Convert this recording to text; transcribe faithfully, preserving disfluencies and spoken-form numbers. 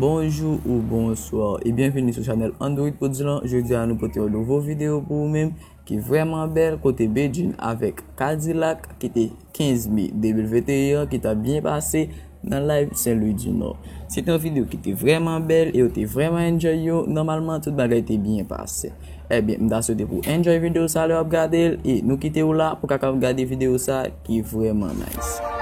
Bonjou ou bonswa e byenvini sou chanèl Android Pods lan. Jodi a nou pote yon nouvo videyo pou ou menm ki vrèman bèl, kote Bedjine avèk Kadilak ki te kenz me de mil venteyen an ki t ap byen pase nan live Sen Lwi di Nò. Se te yon videyo ki te vrèman bèl e yo te vrèman enjoy yo. Nòmalman, tout bagay te byen pase. Ebyen, m ta swete pou enjoy videyo sa lè w ap gade l e nou kite w la pou w ka kapab gade videyo sa ki vrèman nice.